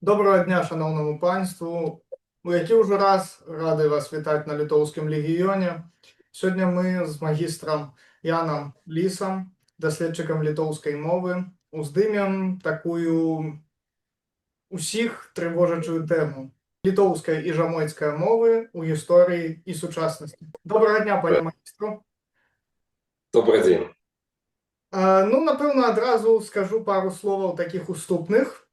Добрага дня, шаноўнаму панству. У які ўжо раз рады вас вітаць на Літоўскім легіёне. Сёння мы з магістрам Янам Лісам, даследчыкам літоўскай мовы, уздымем такую усіх трывожачую тэму: літоўская і жамойцкая мовы ў гісторыі і сучаснасці. Добрага дня, пане магістру. Добрый день. Ну, напэўна, адразу скажу пару словаў такіх уступных.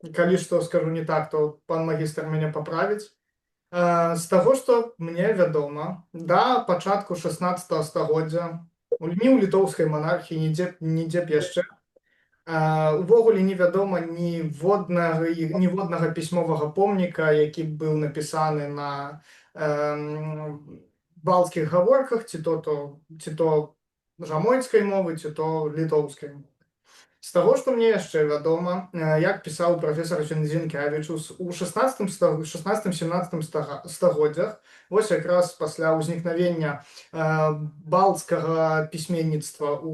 Калі што скажу не так, то пан магістр мяне паправіць. З таго, што мне вядома, да пачатку 16 стагоддзя ні ў літоўскай манархіі, нідзе б яшчэ увогуле невядома ніводнага пісьмовага помніка, які б быў напісаны на балцкіх гаворках, ці то жамойцкай мовы, ці то літоўскай мовы. З таго, што мне яшчэ вядома, як пісаў прафесар Зінкявічус, у 16-17 стагоддзях, вось якраз пасля ўзнікнавення балцкага пісьменніцтва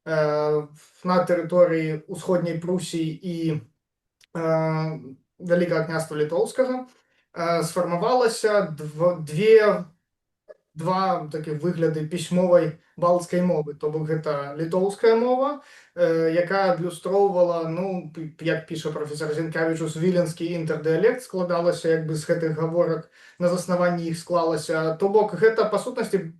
на тэрыторыі Усходняй Прусіі і Вялікага Княства Літоўскага, сфармавалася два такіх выгляды пісьмовай балцкай мовы. То бок гэта літоўская мова, якая адлюстроўвала, ну, як піша прафесар Зінкявічус, віленскі інтэрдыялект, складалася як бы з гэтых гаворак, на заснаванні іх склалася. То бок гэта, па сутнасці,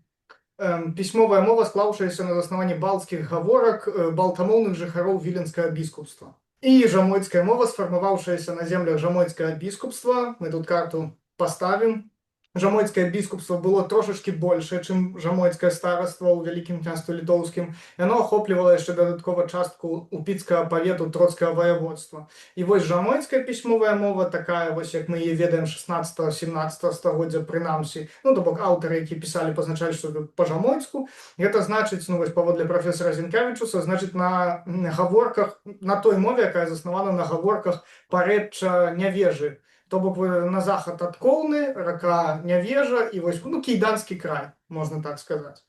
пісьмовая мова, склаўшаяся на заснаванні балцкіх гаворак балтамоўных жыхароў Віленскага біскупства. І жамойцкая мова, сфармаваўшаяся на землях Жамойцкага біскупства, мы тут карту паставім. Жамойцкае біскупства было трошачкі большае, чым Жамойцкае стараства ў Вялікім Княстве Літоўскім. Яно ахоплівала яшчэ дадаткова частку Упіцкага павету Троцкага ваяводства. І вось жамойцкая пісьмовая мова, такая вось, як мы яе ведаем 16-17 стагоддзя прынамсі, ну, то бок аўтары, які пісалі, пазначалі, што па-жамойцку, гэта значыць, ну, вось паводле прафесара Зінкявічуса, значыць, на гаворках, на той мове, якая заснавана на гаворках парэчча Нявежы. То бок на захад ад Коўны, рака Нявежа і вось, ну, Кейданскі край, можна так сказаць.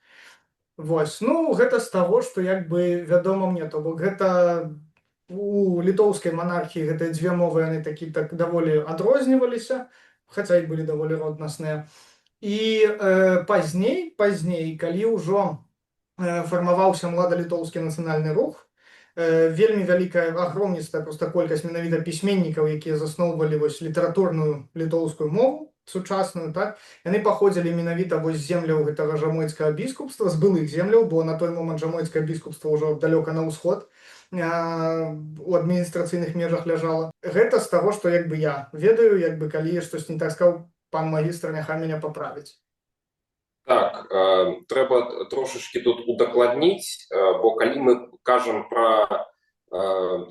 Вось, ну, гэта з таго, што як бы вядома мне, то бок гэта у літоўскай манархіі гэтыя дзве мовы, яны такі так даволі адрозніваліся, хаця і былі даволі роднасныя. І пазней, калі ўжо фармаваўся младалітоўскі нацыянальны рух, вельмі вялікая, агромністая проста колькасць менавіта пісьменнікаў, якія засноўвалі вось літаратурную літоўскую мову сучасную, так, яны паходзілі менавіта вось з земляў гэтага Жамойцкага біскупства, з былых земляў, бо на той момант Жамойцкае біскупства ўжо далёка на ўсход у адміністрацыйных межах ляжала. Гэта з таго, што як бы я ведаю, як бы калі штось не так сказаў, пан магістр няхай мяне паправіць. Так, трэба трошачкі тут удакладніць, бо калі мы кажам пра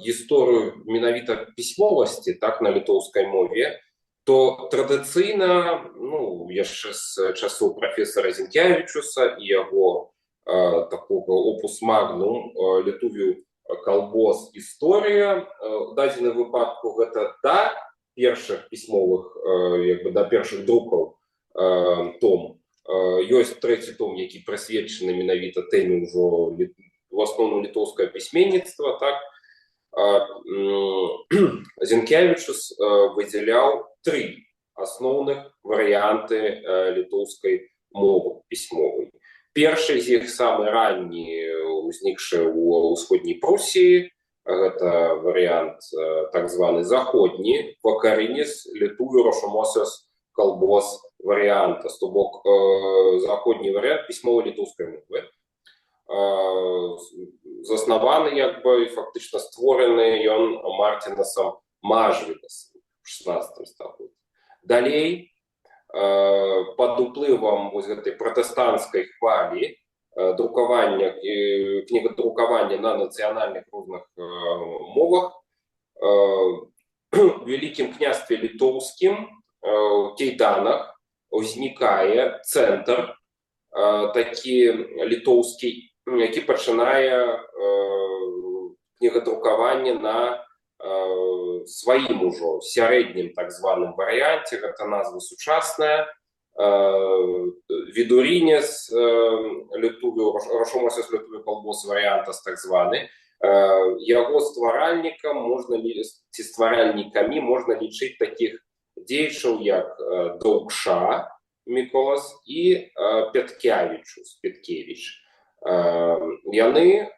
гісторыю менавіта пісьмовасці, так, на літоўскай мове, то традыцыйна, ну, яшчэ з часоў прафесара Зінкявічуса і яго такога опус магнум «Lietuvių kalbos istorija», у дадзеным выпадку гэта да першых пісьмовых, як бы да першых друкаў том. Ёсць трэці том, які прысвечаны менавіта тэме ўжо в асноўным літоўскае пісьменніцтва, так. Зінкявічус выдзяляў тры асноўных варыянты літоўскай мовы пісьмовай. Першы з іх, самы ранні, узнікшы ў Усходняй Прусіі, гэта варыянт так званы заходні, vakarinis lietuvių rašomosios kalbos variantas, то бок заходні варыянт пісьмовай літоўскай мовы. Заснаваны як бы, фактычна створаны ён Мартынасам Мажвідасам в 16 стагоддзі. Далей, пад уплывам вось гэтай пратэстанцкай хвалі друкавання, кнігадрукавання на нацыянальных розных мовах, у Вялікім Княстве Літоўскім, у Кейданах узнікае цэнтр такі літоўскі, які пачынае кнігадрукаванне на сваім ужо сярэднім так званым варыянце, гэта назва сучасная, vidurinis lietuvių rašomosios lietuvių kalbos variantas так званы. Яго стваральнікам можна ці стваральнікамі можна лічыць такіх дзеячаў, як Даўкша Міколас і Пяткевічус, Пяткевіч. Яны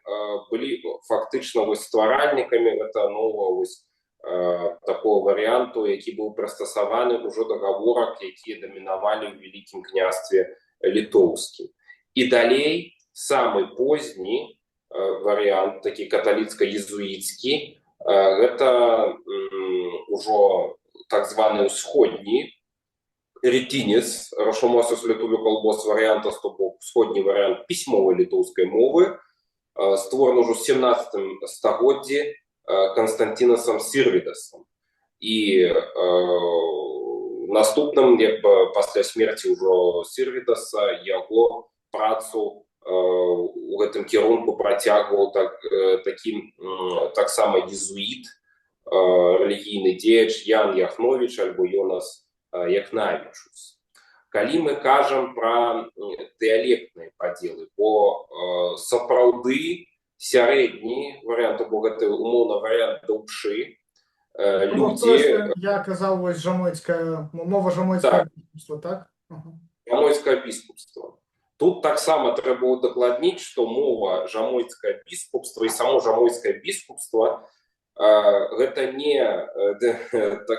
былі фактычна вось стваральнікамі гэта нового вось такого варыянту, які быў прыстасаваны ўжо да гаворак, якія дамінавалі ў Вялікім Княстве Літоўскім. І далей самы позні варыянт, такі каталіцка-езуіцкі, гэта ўжо так званы ўсходні, rytinis rašomosios lietuvių kalbos variantas, то бок усходні варыянт пісьмовай літоўскай мовы, створаны ўжо ў 17 стагоддзі Канстанцінасам Сірвідасам. І наступным, як бы, пасля смерці ўжо Сірвідаса, яго працу у гэтым кірунку працягваў такі таксама езуіт, рэлігійны дзеяч Ян Яхновіч альбо Йонас Яхнавічус. Калі мы кажам пра дыялектныя падзелы, бо сапраўды сярэдні варыянт, бо гэты умоўна варыянт Даўкшы, Ну, людзі тое, што я казаў, вось жамойцкая мова, жамойцкае біскупства, так? Ага. Жамойцкае біскупства. Тут таксама трэба удакладніць, што мова жамойцкае біскупства і само жамойцкае біскупства гэта не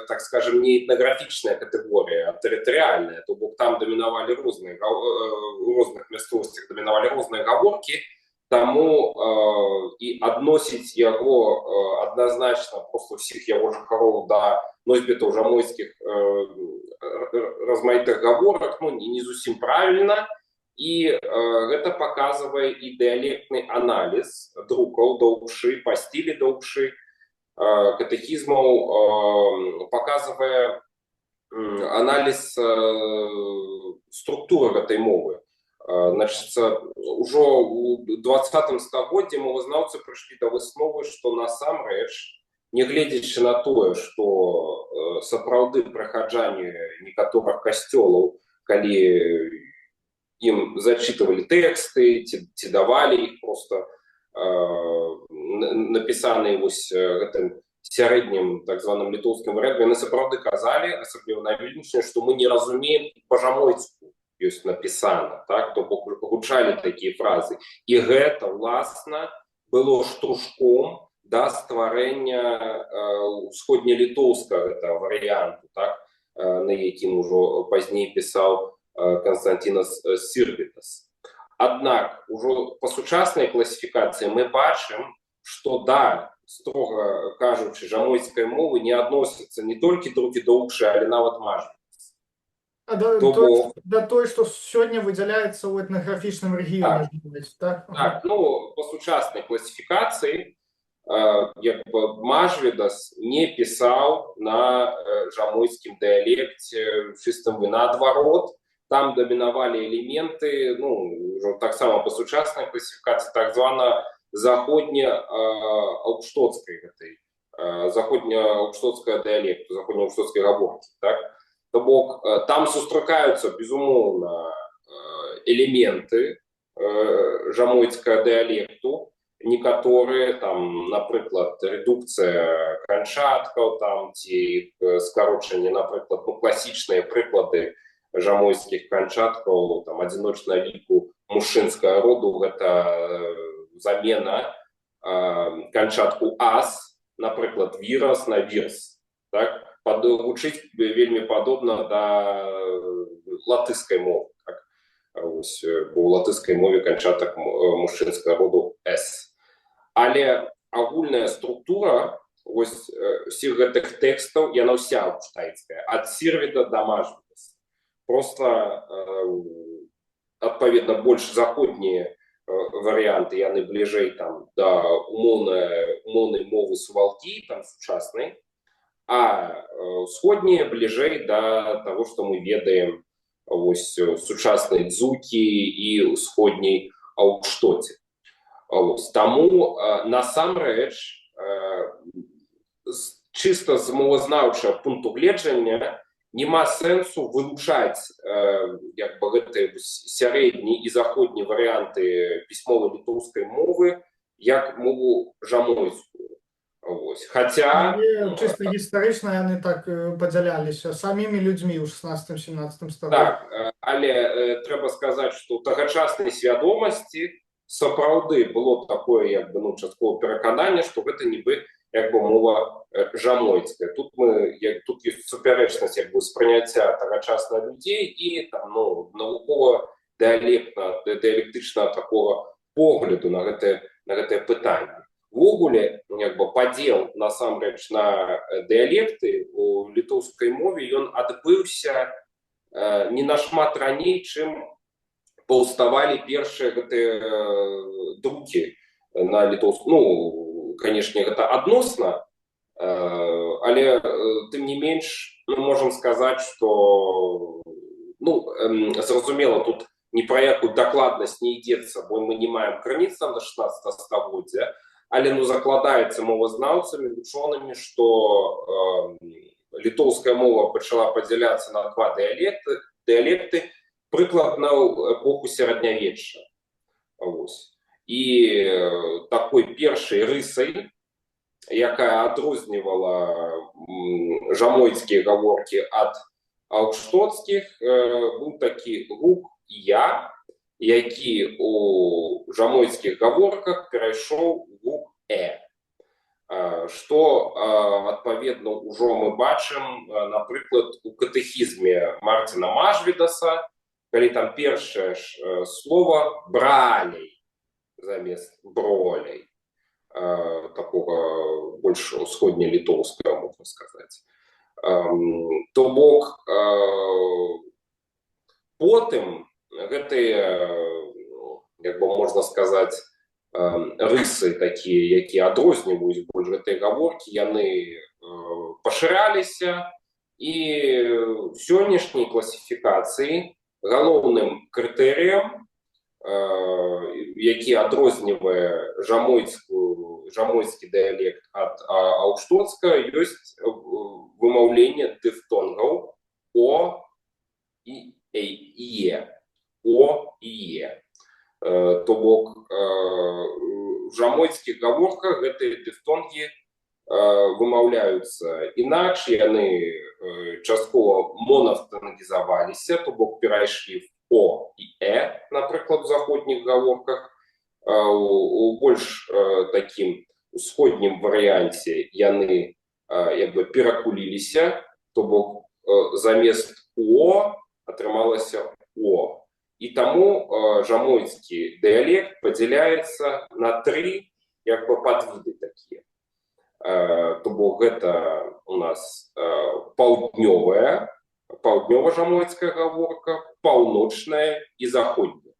так скажем, не этнаграфічная катэгорыя, а тэрытарыальная, то бок там дамінавалі у розных мясцовасцях дамінавалі розныя гаворкі, таму і адносіць яго адназначна, просто ўсіх яго жыхароў, да носьбітаў жамойцкіх размаітых гаворак, ну, не зусім правільна. І гэта паказвае і дыялектны аналіз друкаў Даўкшы па стылі Даўкшы, катэхізмаў, паказвае аналіз структуры гэтай мовы. Значыцца, ўжо ў 20 стагоддзі мовазнаўцы прыйшлі да высновы, што насамрэч, нягледзячы на тое, што сапраўды прыхаджане некаторых касцёлаў, калі ім зачытывалі тэксты ці давалі іх просто напісаныя вось гэтым сярэднім так званым літоўскім варыянтам, яны сапраўды казалі, асабліва на Віленшчыне, што мы не разумеем, па-жамойцку ёсць напісана, так, то бок гучалі такія фразы. І гэта, уласна, было штуршком да стварэння усходнелітоўскага гэта варыянту, так, на якім ужо пазней пісаў Канстанцінас Сірвідас. Аднак ужо па сучаснай класіфікацыі мы бачым, што да, строга кажучы, жамойцкай мовы не адносяцца не толькі друкі Даўкшы, але нават Мажвідас. А да, То той, бок да той, што сёння выдзяляецца ў этнаграфічным рэгіёне, так? Так? Ага. Так, ну, па сучаснай класіфікацыі, як бы, Мажвідас не пісаў на жамойцкім дыялекце чыстым вы, наадварот, там дамінавалі элементы, ну, ўжо таксама па сучаснай класіфікацыі, так звана заходне-аўкштоцкай гэтай, заходне-аўкштоцкага дыялекту, заходне-аўкштоцкай гаворкі, так? То бок там сустракаюцца, безумоўна, элементы жамойцкага дыялекту, некаторыя там, напрыклад, рэдукцыя канчаткаў там ці іх скарочанне, напрыклад, ну, класічныя прыклады жамойцкіх канчаткаў там адзіночнага ліку мужчынскага роду — гэта замена канчатку ас, напрыклад, vyras на vyrs, так, гучыць вельмі падобна да латышскай мовы, так? Ось, бо ў латышскай мове канчатак мужчынскага роду с. Але агульная структура ось усіх гэтых тэкстаў, яна ўся аўкштайцкая, ад Сірвіда да Мажвідаса. Просто адпаведна больш заходнія варыянты, яны бліжэй там да умоўнай мовы Сувалкі там сучаснай, а ўсходнія бліжэй да таго, што мы ведаем ось сучаснай дзукі і ўсходняй аўкштоце. Ось, таму насамрэч чыста з мовазнаўчага пункту гледжання няма сэнсу вылучаць як бы гэтыя сярэдні і заходні варыянты пісьмовай літоўскай мовы. Як мову жамойцкую. Вось. Хаця Але чыста гістарычна яны так падзяляліся самімі людзьмі ў 16-17 стагоддзі. Так, але трэба сказаць, што ў тагачаснай свядомасці сапраўды было такое, як бы, ну, частковае перакананне, што гэта нібы як бы мова жамойцкая. Тут мы як тут ёсць супярэчнасць, як бы, успрыняцця тагачасных людзей і там, ну, навукова дыялектна дыялектычна такого погляду на гэтае пытанне. Увогуле, як бы, падзел насамрэч на дыялекты у літоўскай мове, ён адбыўся не нашмат раней, чым паўставалі першыя гэтыя друкі на літоўску. Ну, канешне, гэта адносна, але тым не менш мы можам сказаць, что, ну, зразумела, тут ні пра якую дакладнасць не ідзецца, бо мы не маем крыніц там до 16 стагоддзя, але, ну, закладаецца мовазнаўцамі, вучонымі, что літоўская мова пачала падзяляцца на два дыялекты прыкладна ў эпоху сярэднявечча. Вось. І такой першай рысай, якая адрознівала жамойцкія гаворкі ад аўкштоцкіх, быў такі гук я, які у жамойцкіх гаворках перайшоў гук э. Што адпаведна ўжо мы бачым, напрыклад, у катэхізме Марціна Мажвідаса, калі там першае ж слово «бралей» замест «броляй», такога больш усходнелітоўскага, можна сказаць. То бок потым гэтыя, як бы, можна сказаць, рысы такія, якія адрозніваюць больш гэтыя гаворкі, яны пашыраліся, і в сённяшняй класіфікацыі галоўным крытэрыем, які адрознівае жамойцкі дыялект ад аўкштоцкага, ёсць вымаўленне дыфтонгаў о і е, о і е. То бок в жамойцкіх гаворках гэтыя дыфтонгі вымаўляюцца інакш, яны часткова монафтангізаваліся, то бок перайшлі в о і э, напрыклад, у заходніх гаворках. У больш такім усходнім варыянце яны як бы перакуліліся, то бок замест о атрымалася о. І таму жамойцкі дыялект падзяляецца на тры, як бы, падвіды такія. То бок гэта у нас паўднёва-жамойцкая гаворка, паўночная і заходняя.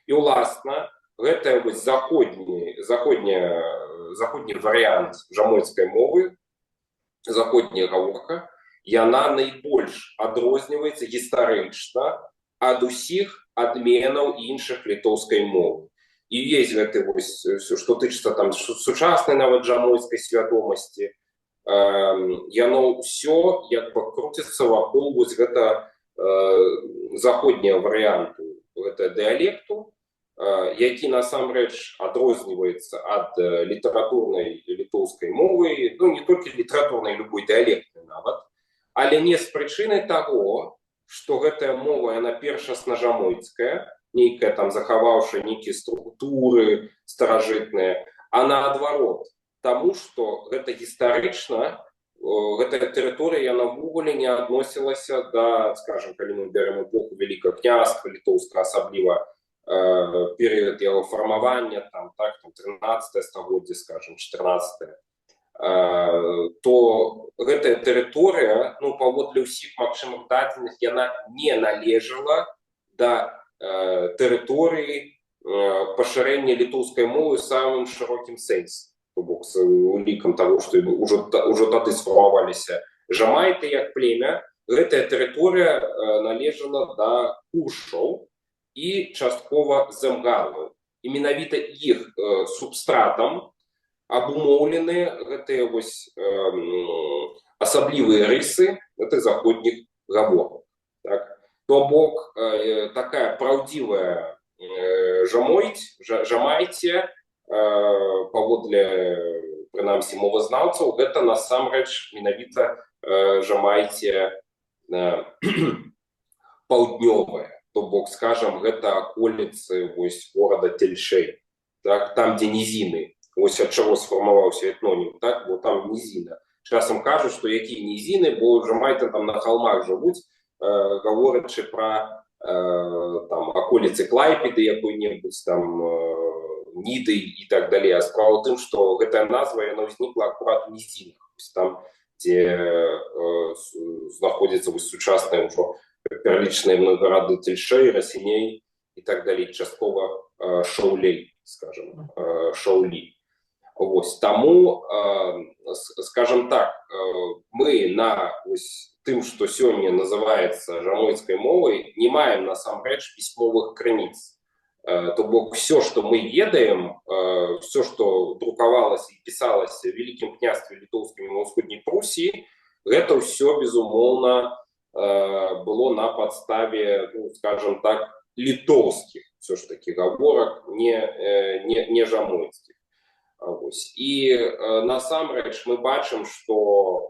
І ўласна гэтая вось заходні варыянт жамойцкай мовы, заходняя гаворка, яна найбольш адрозніваецца гістарычна ад усіх адменаў іншых літоўскай мовы. І есть гэты вось, што тычыцца там сучаснай нават жамойцкай свядомасці, яно ўсё як бы круціцца вакол вось гэта заходняга варыянту гэта дыялекту, які насамрэч адрозніваецца ад літаратурнай літоўскай мовы, ну, не толькі літаратурнай, любой дыялектнай нават, але не з прычыны таго, што гэтая мова, яна першасна жамойцкая, нейкая там, захаваўшы нейкія структуры старажытныя, а наадварот, таму што гэта гістарычна гэтая тэрыторыя, яна ўвогуле не адносілася да, скажем, калі мы бярэм эпоху Вялікага Княства Літоўска, асабліва перыяд яго фармавання там, так, там 13 стагоддзе, скажем, 14, то гэтая тэрыторыя, ну, паводле ўсіх магчымых дадзеных, яна не належала да тэрыторыі пашырэння літоўскай мовы ў самым шырокім сэнсе, то бок з улікам таго, што ўжо тады сфармаваліся жамайты як племя, гэтая тэрыторыя належала да куршаў і часткова земгалаў. І менавіта іх субстратам абумоўлены гэтыя вось асаблівыя рысы гэтых заходніх гаворак. Так? То бок такая праўдзівая жамойць, жамайце паводле, прынамсі, мовазнаўцаў, гэта насамрэч менавіта Жамайція паўднёвая, то бок, скажем, гэта аколіцы вось горада Тельшэй, так, там, дзе нізіны. Ось ад чаго сфармаваўся этнонім, так, бо там нізіна. Часам кажуць, што якія нізіны, бо жамайты там на холмах жывуць, гаворачы пра там аколіцы Клайпеды якой-небудзь там, Ніды і так далей. А справа ў тым, што гэтая назва, яна ўзнікла акурат у нізінах, там, дзе знаходзіцца вось сучасныя ўжо пералічаныя мной гарады Тельшэй, Расеней і так далей, часткова Шаўлей, скажем, Шаўлі. Вось таму, скажем так, мы на ось тым, што сёння называецца жамойцкай мовай, не маем насамрэч пісьмовых крыніц. То бок все, што мы ведаем, все, што друкавалася і пісалася в Вялікім Княстве Літоўскім і Усходняй Прусіі, гэта ўсё, безумоўна, было на падставе, ну, скажем так, літоўскіх все ж таки гаворак, не жамойцкіх. Вось. І насамрэч мы бачым, што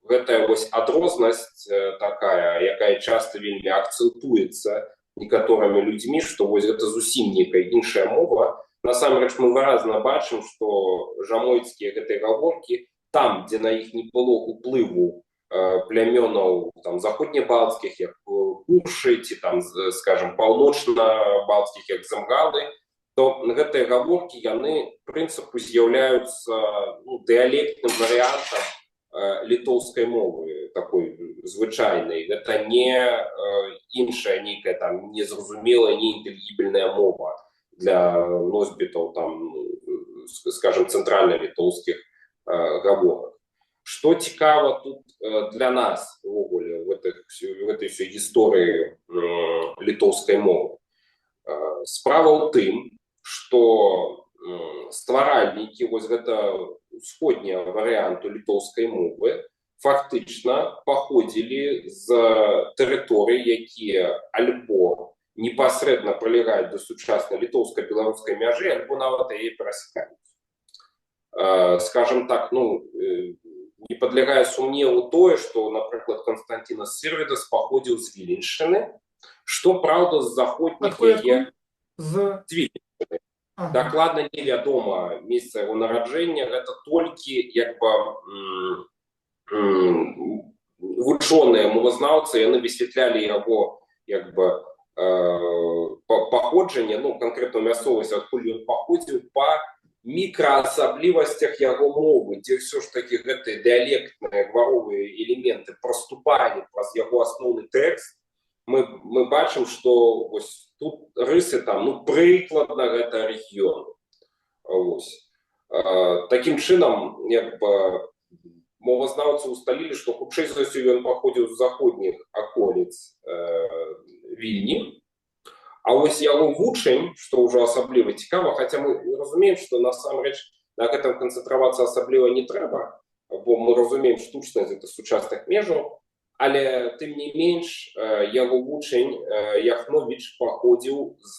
гэтая вось адрознасць такая, якая часта вельмі акцэнтуецца некаторымі людзьмі, што вось гэта зусім некая іншая мова. Насамрэч мы выразна бачым, што жамойцкія гэтыя гаворкі, там, дзе на іх не было уплыву плямёнаў там заходнебалцкіх, як куршы, ці там, скажем, паўночна-балцкіх, як земгалы, то гэтыя гаворкі, яны прынцыпу з'яўляюцца, ну, дыялектным варыянтам літоўскай мовы такой звычайнай. Гэта не іншая нейкая там незразумелая, неінтэлігібельная мова для носьбітаў там, скажем, цэнтральна-літоўскіх гаворак. Что цікава тут для нас увогуле в этой всей гісторыі літоўскай мовы? Справа ў тым, что стваральнікі вось гэта усходняга варыянту літоўскай мовы фактычна паходзілі з тэрыторый, якія альбо непасрэдна прылегаюць да сучаснай літоўска-беларускай мяжы, альбо нават яе перасякаюць. Скажем так, ну, не падлягае сумневу тое, што, напрыклад, Канстанцінас Сірвідас паходзіў з Віленшчыны, што праўда, з заходніх яе З Віленшчыны. Дакладна невядома месца яго нараджэння, гэта толькі як бы вучоныя мовазнаўцы, яны высвятлялі яго як бы паходжанне, ну, канкрэтную мясцовасць, адкуль ён паходзіў, па мікраасаблівасцях яго мовы, дзе ўсё ж такі гэтыя дыялектныя гваровыя элементы праступалі праз яго асноўны тэкст. Мы бачым, што вось тут рысы там, ну, прыкладна гэта рэгіён. Вось. Такім чынам, як бы, мовазнаўцы усталілі, што хутчэй за ўсё ён паходзіў з заходніх аколіц Вільні. А вось яго вучань, што ўжо асабліва цікава, хаця мы разумеем, што насамрэч на гэтым канцэнтравацца асабліва не трэба, бо мы разумеем штучнасць гэта сучасных межаў, але тым не менш яго вучань Яхновіч паходзіў з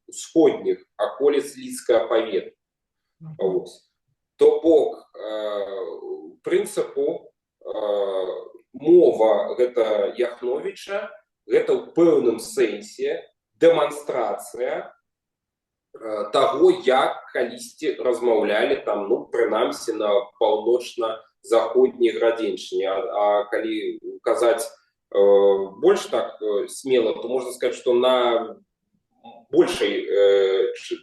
усходніх аколіц Лідскага павету. Вось. То бок, прынцыпу, мова гэта Яхновіча, гэта ў пэўным сэнсе дэманстрацыя таго, як калісьці размаўлялі там, ну, прынамсі, на паўночна-заходняй Градзеншчыне. А калі казаць больш так смела, то можна сказаць, што на большай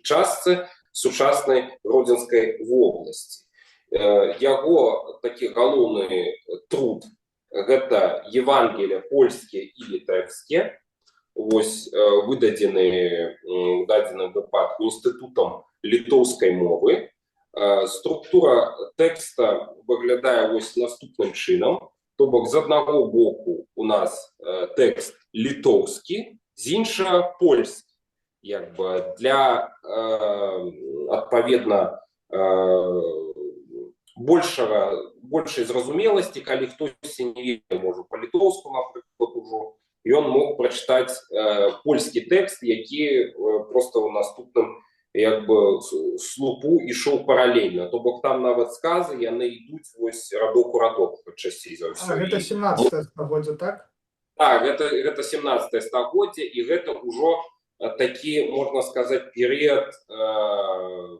частцы сучаснай Гродзенскай вобласці. Яго такі галоўны труд — гэта Евангелія польскія і літэўскія, вось, выдадзены у дадзеным выпадку Інстытутам літоўскай мовы. Структура тэкста выглядае вось наступным чынам: то бок з аднаго боку у нас тэкст літоўскі, з іншага польскі, як бы для адпаведна большай зразумеласці, калі хтосьці не ведае, можа, па-літоўску, напрыклад, ужо ён мог прачытаць польскі тэкст, які просто ў наступным як бы слупу ішоў паралельна, то бок там нават сказы, яны ідуць вось радок у радок часцей за А ўсё. гэта 17 стагоддзя, так? Так, гэта 17 стагоддзе, і гэта ўжо такі, можна сказаць, перыяд,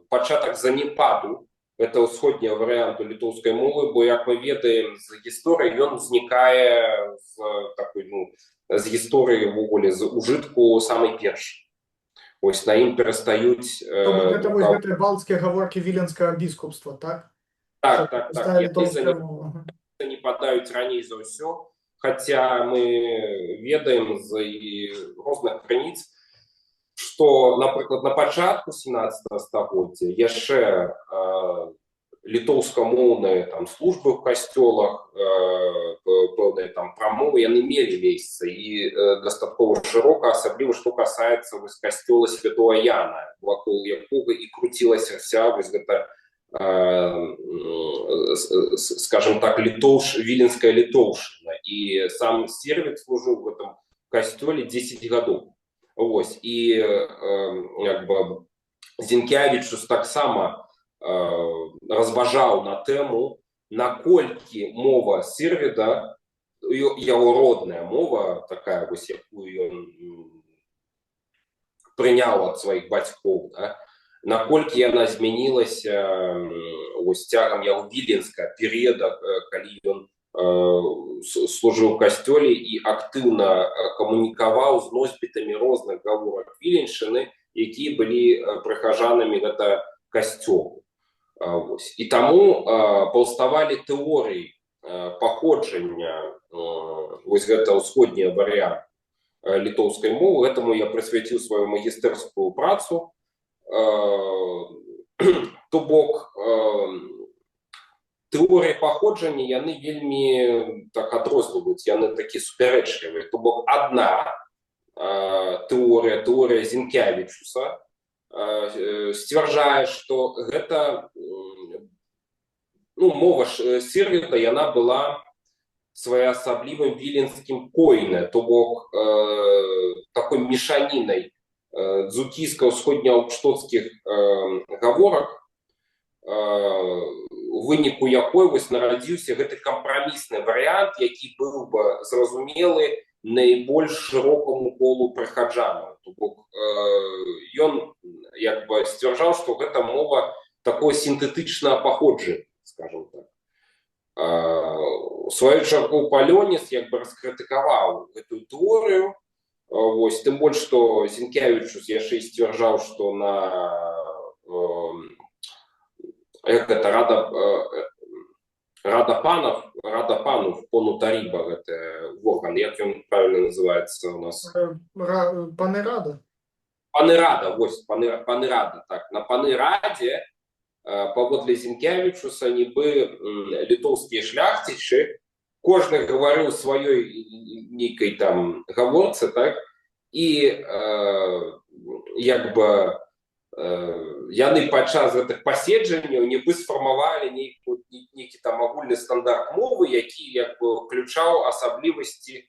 пачатак занепаду это ўсходняга варыянту літоўскай мовы, бо, як мы ведаем з гісторыі, ён узнікае з такой, ну, з гісторыі ўвогуле, з ужытку самы першы. Ось на ім перастаюць То бок гэта вось гэтыя балцкія гаворкі Віленскага біскупства, так? Так. Стая Яны літоўская мова. Ага. занепадаюць раней за ўсё, хаця мы ведаем з і розных крыніц, што, напрыклад, на пачатку 17 стагоддзя яшчэ літоўскамоўныя там службы ў касцёлах, пэўныя там прамовы, яны мелі месца і дастаткова шырока, асабліва што касаецца вось касцёла святого Яна, вакол якога і круцілася вся вось гэта, скажем так, віленская літоўшчына, і сам Сірвід служыў в этом касцёле 10 гадоў. Вось, і як бы Зінкявічус таксама разважаў на тэму, наколькі мова Сірвіда, яго родная мова, такая вось, якую ён прыняў ад сваіх бацькоў, да, наколькі яна змянілася вось цягам яго віленскага перыяда, калі ён служыў у касцёле і актыўна камунікаваў з носьбітамі розных гаворак Віленшчыны, якія былі прыхажанамі гэта касцёлу. Вось. І таму паўставалі тэорыі паходжання вось гэта ўсходняя варыянт літоўскай мовы. Гэтаму я прысвяціў сваю магістэрскую працу. То бок тэорыі паходжання, яны вельмі так адрозніваюць, яны такі супярэчлівыя. То бок адна тэорыя, тэорыя Зінкявічуса, сцвярджае, што гэта ну, мова ж Сірвіда, яна была своеасаблівым віленскім койне, то бок такой мешанінай дзукійска-ўсходнеаўштоцкіх гаворак, у выніку якой вось нарадзіўся гэты кампрамісны варыянт, які быў бы зразумелы найбольш шырокаму колу прыхаджанаў. То бок ён як бы сцвярджаў, што гэта мова такое сінтэтычнае паходжанне, скажем так. У сваю чаргу Палёніс як бы раскрытыкаваў гэтую тэорыю. Вось, тым больш што Зінкявічус яшчэ і сцвярджаў, што на як гэта, рада панов, понų taryba, гэта орган, як ён правильно называется у нас? Паны рада. Паны рада, вось, паны рада, так, на паны радзе, паводле Зінкявічуса, нібы літоўскія шляхцічы, кожны гаварыў сваёй нейкай там гаворцы, так, і як бы яны падчас гэтых паседжанняў нібы сфармавалі нейкі там агульны стандарт мовы, які як бы включаў асаблівасці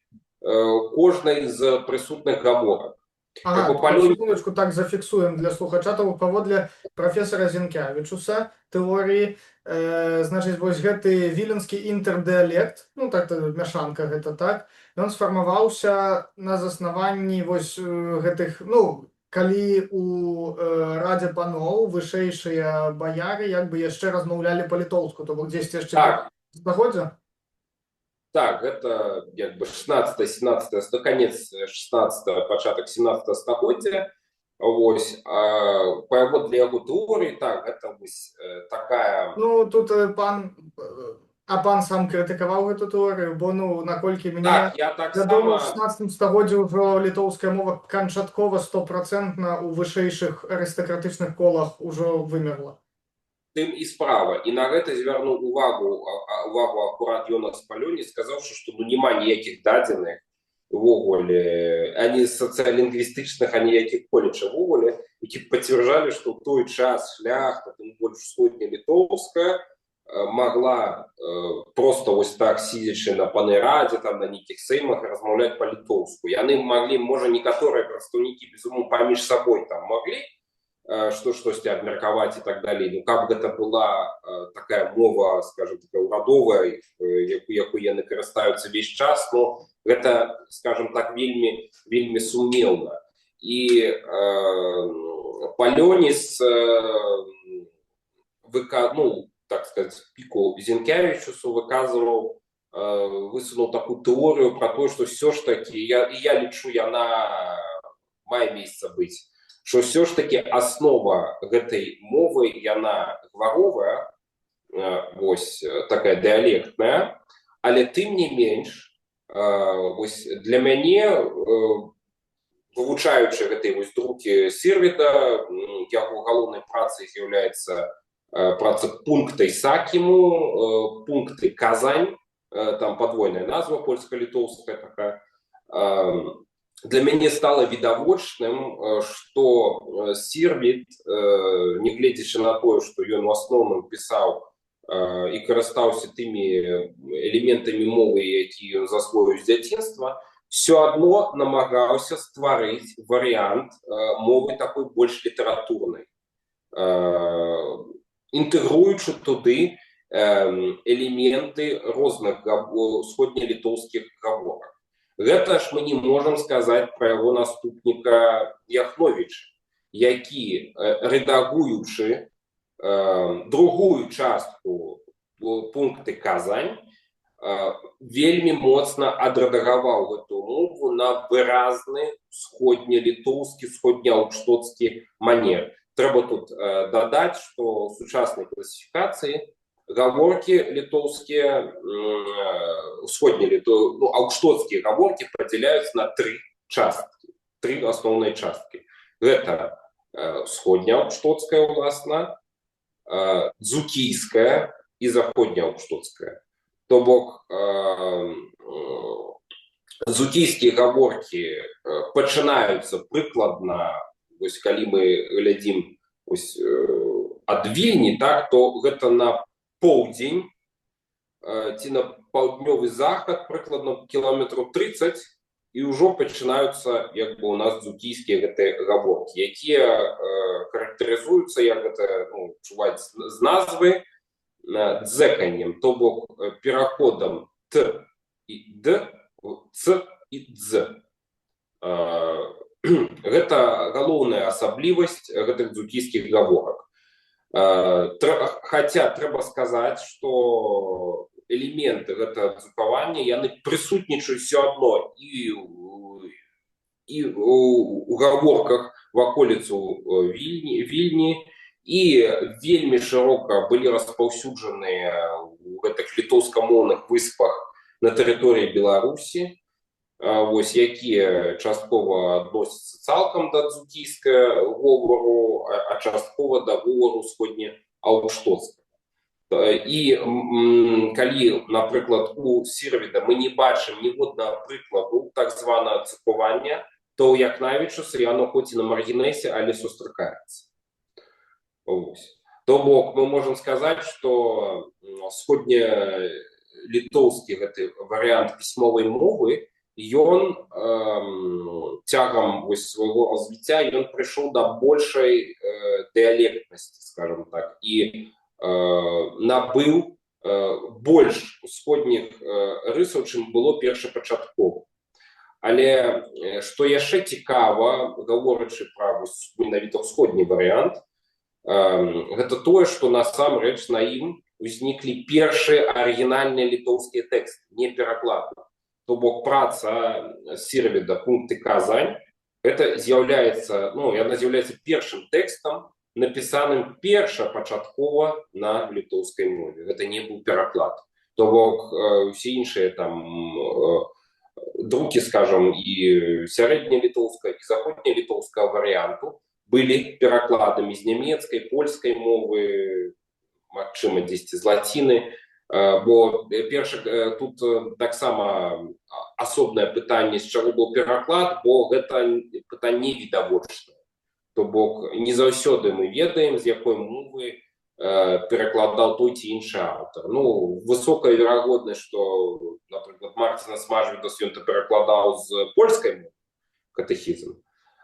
кожнай з прысутных гаворак. Ага, Как бы то секундочку, так зафіксуем для слухача, то паводле прафесара Зінкявічуса тэорыі, значыць, вось гэты віленскі інтэрдыялект, ну так, то мяшанка гэта, так, ён сфармаваўся на заснаванні вось гэтых, ну, калі у радзе паноў вышэйшыя баяры як бы яшчэ размаўлялі па-літоўску, то бок дзесьці яшчэ стагоддзя? Так, гэта як бы 16, 17, конец 16, пачатак 17 стагоддзя. Вось, паводле яго тэорыі, так, гэта вось такая. Ну, тут пан, а пан сам крытыкаваў гэту тэорыю, бо, ну, наколькі мне Так, я так вядома, у сама 16 стагоддзі ўжо літоўская мова канчаткова, стопрацэнтна ў вышэйшых арыстакратычных колах ўжо вымерла. Тым і справа. І на гэта звярнуў увагу акурат Йонас Палёніс, сказаўшы, што, ну, няма ніякіх дадзеных увогуле, ані сацыялінгвістычных, ані якіх колеча увогуле, які б пацвярджалі, што ў той час шляхта, тым больш усходня-літоўская, могла просто вось так, сидзячы на паны радзе, там на нейкіх сеймах, размаўляць па-літоўску. Яны маглі, можа, некаторыя прадстаўнікі, безумоўна, паміж сабой там маглі. што штосьці абмеркаваць і так далей. Ну, каб гэта была такая мова, скажем, такая урадовая, якую яны карыстаюцца весь час, но гэта, скажем так, вельмі, вельмі сумнеўна. І Палёніс, ну, так сказать, піку Зінкявічусу выказываў, высунуў такую тэорыю про тое, што ўсё ж такі, я лічу, яна мае месца быць, що ўсё ж таки аснова гэтай мовы, яна гваровая, вось такая дыялектная, але тым не менш, вось для мяне, вывучаючы гэтай вось друкі Сірвіда, яго галоўнай працай з'яўляецца праца «Пунктай Сакіму», «Пункты Казань», там падвойная назва польска-літоўская такая. Для мяне стала відавочным, што Сірвід, нягледзячы на тое, што ён у асноўным пісаў і карыстаўся тымі элементамі мовы, які ён засвоіў з дзяцінства, все адно намагаўся стварыць варыянт мовы такой больш літаратурнай, інтэгруючы туды элементы розных усходнелітоўскіх гаворак. Гэта ж мы не можам сказаць пра яго наступніка Яхновіча, які, рэдагуючы другую частку «Пункты Казань», вельмі моцна адрэдагаваў гэту мову на выразны усходнелітоўскі, усходнеаўкштоцкі манер. Трэба тут дадаць, што сучаснай класіфікацыі гаворкі літоўскія, усходнія, ну, аўкштоцкія гаворкі падзяляюцца на тры часткі, тры асноўныя часткі. Гэта усходнеаўкштоцкая ўласна, дзукійская і заходнеаўкштоцкая. То бок дзукійскія гаворкі пачынаюцца прыкладна, вось калі мы глядзім вось ад Вільні, так, то гэта на поўдзень ці на паўднёвы захад прыкладна кіламетраў 30, і ўжо пачынаюцца як бы у нас дзукійскія гэтыя гаворкі, якія характарызуюцца, як гэта, ну, чуваць з назвы, дзеканнем, то бок пераходам т і д, ц і дз. Гэта галоўная асаблівасць гэтых дзукійскіх гаворак. Хаця трэба сказаць, што элементы гэтага дзукавання, яны прысутнічаюць все адно і у гаворках ваколіцу Вільні, і вельмі шырока былі распаўсюджаныя ў гэтых літоўскамоўных выспах на тэрыторыі Беларусі, вось, якія часткова адносяцца цалкам да дзукійскага говору, а часткова да говору усходнеаўкштоцкага. І калі, напрыклад, у Сірвіда мы не бачым ніводнага прыкладу так званага цукавання, то ў Яхнавічуса яно хоць і на маргінесе, але сустракаецца. Ось. То бок мы можам сказаць, што усходнелітоўскі гэты варыянт пісьмовай мовы, ён цягам вось свайго развіцця ён прыйшоў да большай дыялектнасці, скажем так, і набыў больш усходніх рысаў, чым было першапачаткова. Але што яшчэ цікава, гаворачы пра менавіта ўсходні варыянт, гэта тое, што насамрэч на ім узніклі першыя арыгінальныя літоўскія тэксты, не пераклады. То бок праца Сірвіда «Пункты Казань», это з'яўляецца, ну, яна з'яўляецца першым тэкстам, напісаным першапачаткова на літоўскай мове. Гэта не быў пераклад. То бок усе іншыя там друкі, скажем, і сярэднелітоўскага, і заходнелітоўскага варыянту былі перакладамі з нямецкай, польскай мовы, магчыма, дзесьці з лаціны. Бо перша, тут таксама асобнае пытанне, з чаго быў пераклад, бо гэта пытанне відавочнае. То бок не заўсёды мы ведаем, з якой мовы перакладаў той ці іншы аўтар. Ну, высокая верагоднасць, што, напрыклад, Марцінас Мажвідас, ён то перакладаў з польскай мовы катэхізм.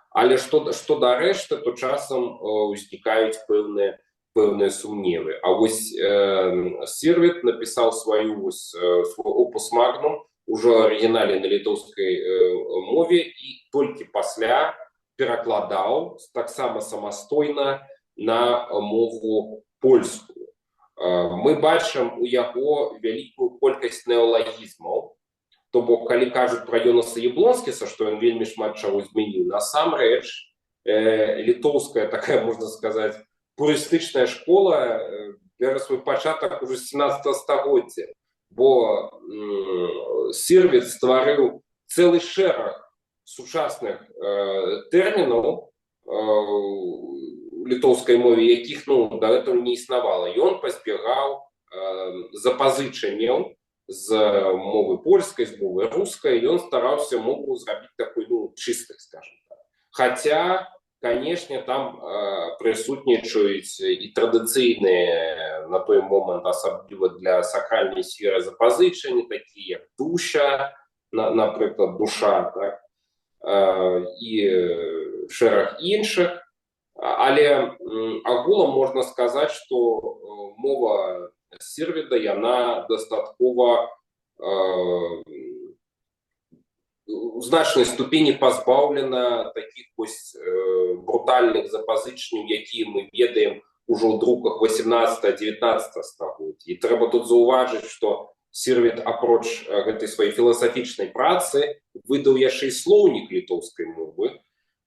Але што да рэшты, то часам узнікаюць пэўныя сумневы. А вось Сірвіт напісаў свой опус магнум ужо арыгінале на літоўскай мове і толькі пасля перакладаў таксама самастойна на мову польскую. Мы бачым у яго вялікую колькасць неалагізмаў. То бок, калі кажуць пра Йонаса Яблонскіса, што ён вельмі шмат чаго змяніў, насамрэч літоўская такая, можна сказаць, пурыстычная школа бярэ свой пачатак ужо 17 стагоддзя, бо Сірвіт стварыў цэлы шэраг сучасных тэрмінаў літоўскай мове, якіх, ну, да этого не існавала. Ён пазбегаў запазычанняў з мовы польскай, з мовы рускай, ён стараўся мову зрабіць такой, ну, чыстай, скажем так. Хаця, канешне, там прысутнічаюць і традыцыйныя на той момант, асабліва для сакральнай сферы, запазычанні, такія як душа, напрыклад, душа, так, і шэраг іншых. Але агулам можна сказаць, што мова Сірвіда, яна дастаткова у значнай ступені пазбаўлена такіх вось брутальных запазычанняў, якія мы ведаем ужо ў друках 18-19 стагоддзя. І трэба тут заўважыць, што Сірвіт, апроч гэтай сваёй філасафічнай працы, выдаў яшчэ і слоўнік літоўскай мовы,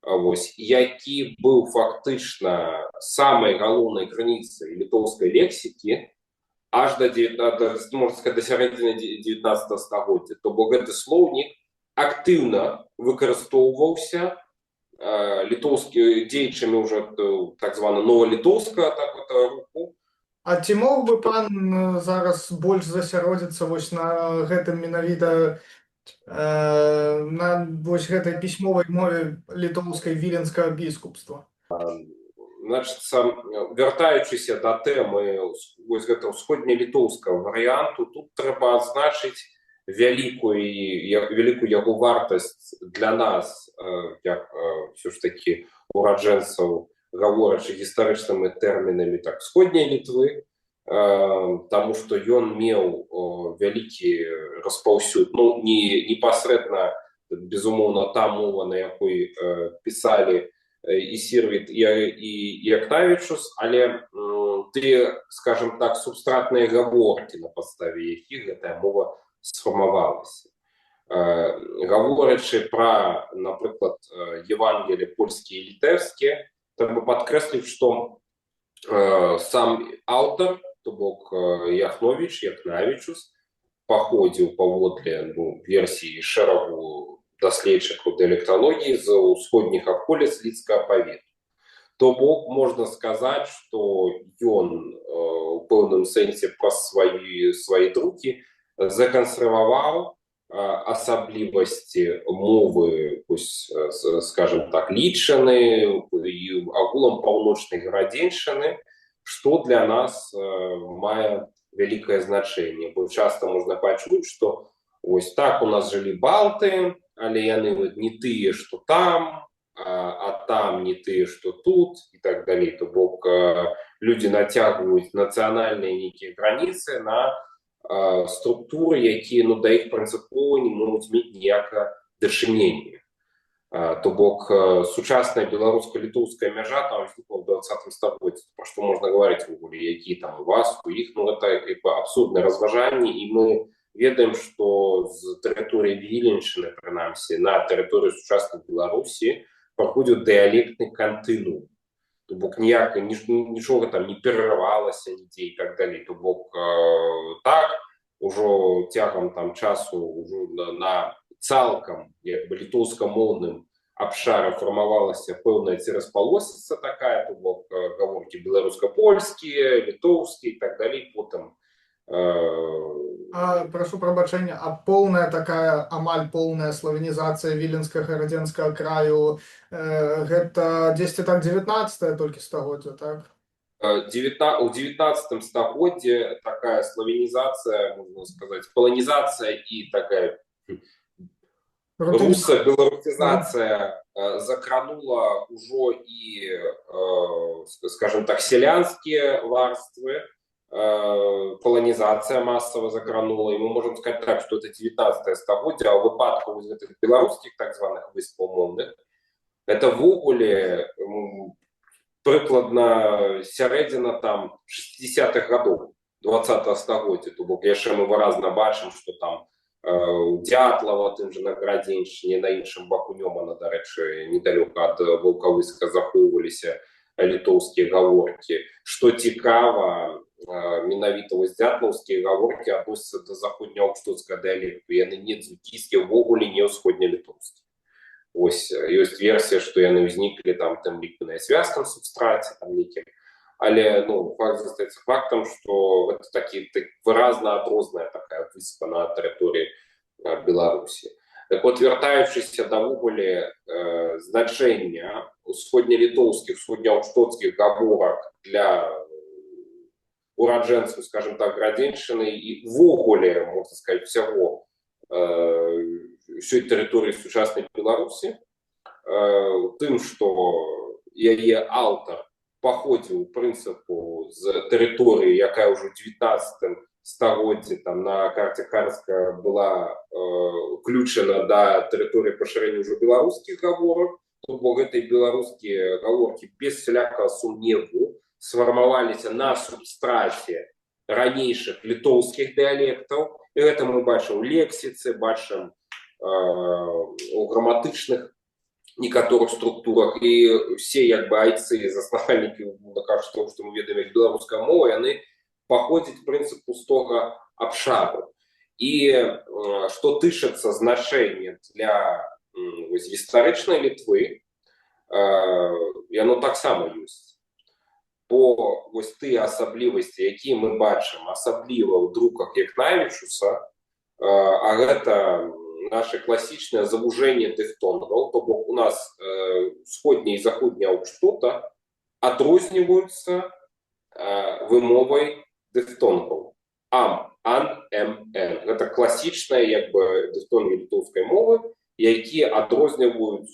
вось, які быў фактычна самай галоўнай крыніцай літоўскай лексікі аж до 19, можна сказать, до сярэдзіны 19 стагоддзя. То бок гэты слоўнік актыўна выкарыстоўваўся літоўскі дзеячамі ўжо так звана новалітоўскага так вот, руху. А ці мог бы пан зараз больш засяродзіцца вось на гэтым менавіта на вось гэтай пісьмовай мове літоўскай віленскага біскупства? Значыцца, вяртаючыся да тэмы вось гэта ўсходнелітоўскага варыянту, тут трэба адзначыць вялікую яго вартасць для нас, як ўсё ж такі ураджэнцаў, гаворачы гістарычнымі тэрмінамі, так, сходняй Літвы, таму што ён меў вялікі распаўсюд, ну, не непасрэдна, безумоўна, та мова, на якой пісалі і Сірвіт, і Яхнавічус, але тыя, скажем так, субстратныя гаворкі, на падставе якіх гэтая мова сфармавалася. Гаворачы пра, напрыклад, Евангелі польскія і літэўскія, трэба падкрэсліць, што сам аўтар, то бок Яхновіч, Яхнавічус, паходзіў паводле, ну, версіі шэрагу даследчыкаў дыялекталогіі з усходніх аколіц Лідскага павету. То бок можна сказаць, што ён у пэўным сэнсе праз свае друкі закансерваваў асаблівасці мовы, вось, скажем так, Лідчыны і агулам паўночнай Гарадзеншчыны, што для нас мае вялікае значэнне, бо часта можна пачуць, што ось так у нас жылі балты, але яны вот не тыя, што там, а там не тыя, што тут, і так далей. То бок людзі нацягваюць нацыянальныя нейкія граніцы на структуры, якія, ну, да іх прынцыпова не могуць мець ніякага дачынення. То бок сучасная беларуска-літоўская мяжа там узнікла ў 20 стагоддзі. Пра што можна гаварыць увогуле, які там у вас, у іх, ну, это як бы абсурднае разважанне, і мы ведаем, што з тэрыторыі Віленшчыны, прынамсі, на тэрыторыю сучаснай Беларусі праходзіў дыялектны кантынуум. То бок ніяк, нічога там не перарывалася нідзе і так далей. То бок так, ужо цягам там часу ўжо на цалкам як бы літоўскамоўным абшары фармавалася пэўная цераспалосіца такая, то бок гаворкі беларуска-польскія, літоўскія і так далей, потым А, прашу прабачэння, а поўная такая, амаль поўная славянізацыя віленскага гарадзенскага краю, гэта дзесьці так 19 толькі стагоддзя, так? У 19 стагоддзе такая славянізацыя, можна сказаць, паланізацыя і такая руса-беларусізацыя. закранула ўжо і, скажем так, сялянскія варствы, паланізацыя масава закранула, і мы можем сказать так, что это 19 стагоддзя, а ў выпадку вось гэтых беларускіх так званых выспаў умоўных это ўвогуле прыкладна сярэдзіна там 60-х гадоў 20 стагоддзя. То бок яшчэ мы выразна бачым, что там у Дятлава тым же на Градзеншчыне, на іншым баку Нёмана, дарэчы, недалёка ад Ваўкавыска, захоўваліся літоўскія гаворкі. Што цікава, менавіта вось дзятлаўскія гаворкі адносяцца да заходнеаўштоцкага дыялекту, яны не дзукійскія, увогуле не ўсходнелітоўскія. Ось ёсць версія, што яны ўзніклі там тым ліку на ясвяжскім субстраце там нейкім, але, ну, факт застаецца фактам, што гэта такі так, выразна адрозная такая выспа на тэрыторыі Беларусі. Так вот, вяртаючыся да ўвогуле значэння усходнелітоўскіх, усходнеаўштоцкіх гаворак для ураджэнцаў, скажем так, Градзеншчыны і ўвогуле, можна сказать, всяго ўсёй тэрыторыі сучаснай Беларусі, тым, што яе аўтар паходзіў у прынцыпу з тэрыторыі, якая ўжо ў 19 стагоддзі там на карце Карска была уключана да тэрыторыі пашырэння ўжо беларускіх гаворак, то бок гэтыя беларускія гаворкі без всялякага сумневу сфармаваліся на субстраце ранейшых літоўскіх дыялектаў. І гэта мы бачым у лексіцы, бачым у граматычных некаторых структурах, і все як бы айцы, заснавальнікі, кажучы, того, што мы ведаем як беларуская мова, яны паходзяць прынцыпу з тога абшару. І што тычыцца значэння для вось гістарычнай Літвы, яно таксама ёсць, бо вось тыя асаблівасці, якія мы бачым асабліва ў друках Якнавічуса, а гэта наше класічнае завужэнне дыфтонгаў, то бок у нас усходняя і заходняя аўштота адрозніваюцца вымовай дыфтонгаў: ам, ан, м, н. Гэта класічная як бы дыфтонгі літоўскай мовы, якія адрозніваюць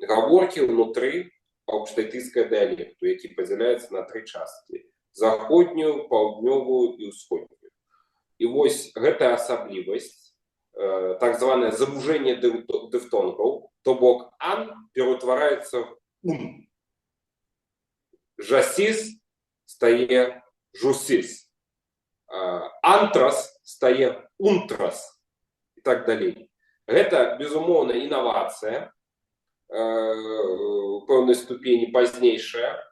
гаворкі ўнутры аўштайтыйскага дыялекту, які падзяляецца на тры часткі: заходнюю, паўднёвую і ўсходнюю. І вось гэтая асаблівасць, так званае завужэнне дыфтонгаў, то бок ан пераўтвараецца в ун, жасіс стае жусіс, антрас стае унтрас і так далей. Гэта, безумоўна, інавацыя пэўнай ступені пазнейшая.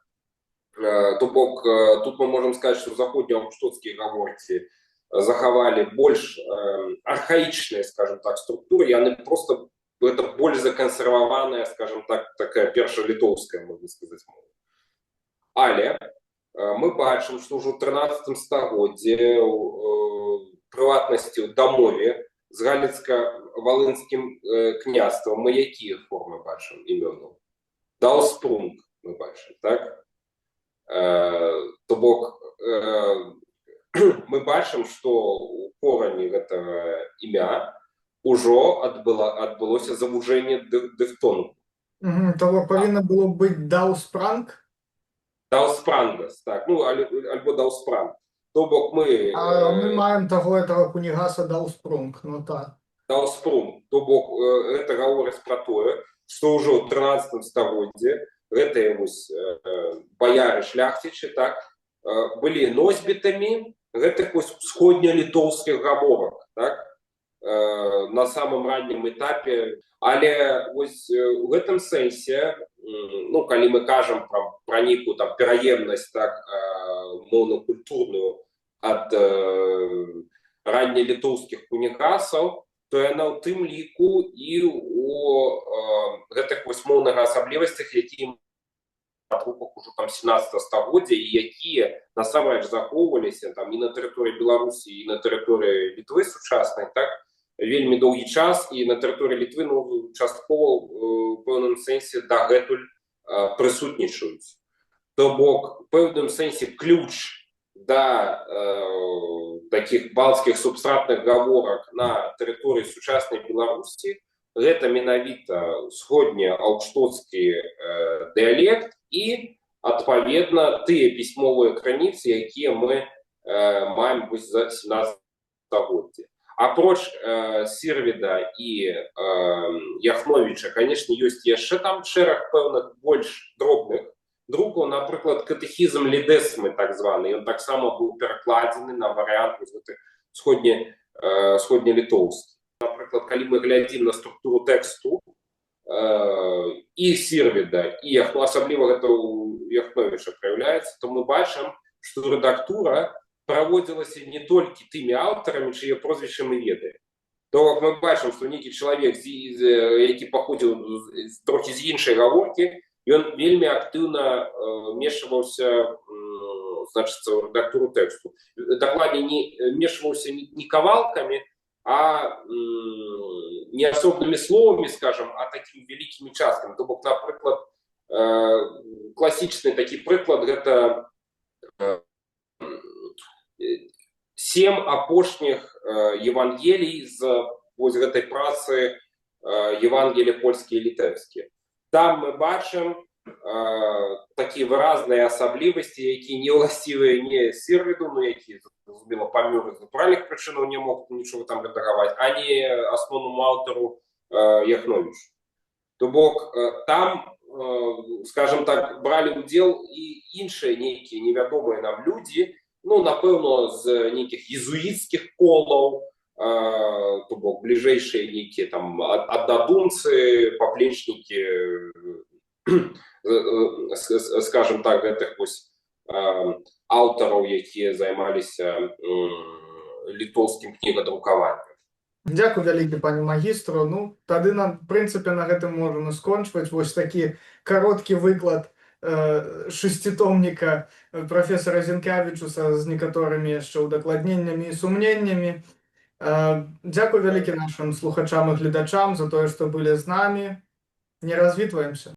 То бок тут мы можам сказаць, што заходнеаўштоцкія гаворкі захавалі больш архаічныя, скажем так, структуры, яны просто, это больш закансерваваная, скажем так, такая першалітоўская, можна сказаць, мова. Але мы бачым, што ўжо ў 13 стагоддзі, прыватнасці ў дамове з галіцка-валынскім княствам, мы якія формы бачым імёнаў? Даўспрунг мы бачым, так? То бок мы бачым, што ў корані гэтага імя ўжо адбылося завужэнне дыфтонгу. То бок павінна было быць Даўспранг? Даўспрангас, так, ну, альбо Даўспранг. То бок мы А мы маем таго этого кунігаса Даўспрунг, ну так. Даўспрунг, то бок гэта гаворыць пра тое, што ўжо ў 13 стагоддзі гэтыя вось баяры, шляхцічы, так, былі носьбітамі гэтых вось усходнелітоўскіх гаворак, так, на самым раннім этапе. Але вось у гэтым сэнсе, ну, калі мы кажам пра нейкую там пераемнасць, так, моўна-культурную ад раннелітоўскіх кунігасаў, то яна ў тым ліку і у гэтых вось моўных асаблівасцях, якія трупах ужо там 17 стагоддзя і якія насамрэч захоўваліся там і на тэрыторыі Беларусі, і на тэрыторыі Літвы сучаснай, так, вельмі доўгі час, і на тэрыторыі Літвы, ну, часткова, у пэўным сэнсе дагэтуль прысутнічаюць. То бок у пэўным сэнсе ключ да такіх балцкіх субстратных гаворак на тэрыторыі сучаснай Беларусі Гэта менавіта усходне-аўкштоцкі дыялект і, адпаведна, тыя пісьмовыя крыніцы, якія мы маем вось за 17 стагоддзя. Апроч Сірвіда і Яхновіча, конечно, ёсць яшчэ там шэраг пэўных больш дробных друкаў, напрыклад, катэхізм Ледэсмы так званы, ён таксама быў перакладзены на варыянт гэты усходнелітоўскі. Напрыклад, калі мы глядзім на структуру тэксту і Сірвіда, і Яхно, асабліва гэта ў Яхновіча праяўляецца, то мы бачым, што рэдактура праводзілася не толькі тымі аўтарамі, чые прозвішча мы ведаем. То бок мы бачым, што нейкі чалавек, які паходзіў трохі з іншай гаворкі, ён вельмі актыўна мешаваўся, значыцца, ў рэдактуру тэксту. Дакладней, не мешаваўся не кавалкамі, а не асобнымі словамі, скажем, а такімі вялікімі часткамі. То бок, напрыклад, класічны такі прыклад — гэта сем апошніх евангелій з вось гэтай працы «Евангелі польскія і літэўскія». Там мы бачым такія выразныя асаблівасці, якія не ўласцівыя не Сірвіду, ну, які, зразумела, памёр, з натуральных прычынаў не мог нічога там рэдагаваць, а не асноўнаму аўтару Яхновічу. То бок там, скажем так, бралі ўдзел і іншыя нейкія невядомыя нам людзі, ну, напэўна, з нейкіх езуіцкіх колаў, то бок бліжэйшыя нейкія там аднадумцы, паплечнікі, скажем так, гэтых вось аўтараў, якія займаліся літоўскім кнігадрукаваннем. Дзякуй вялікі пане магістру. Ну, тады нам, в прынцыпе, на гэтым можам скончваць. Вось такі кароткі выклад шасцітомніка прафесара Зінкявічуса з некаторымі яшчэ ўдакладненнямі і сумненнямі. Дзякуй вялікі нашым слухачам і гледачам за тое, што былі з намі. Не развітваемся.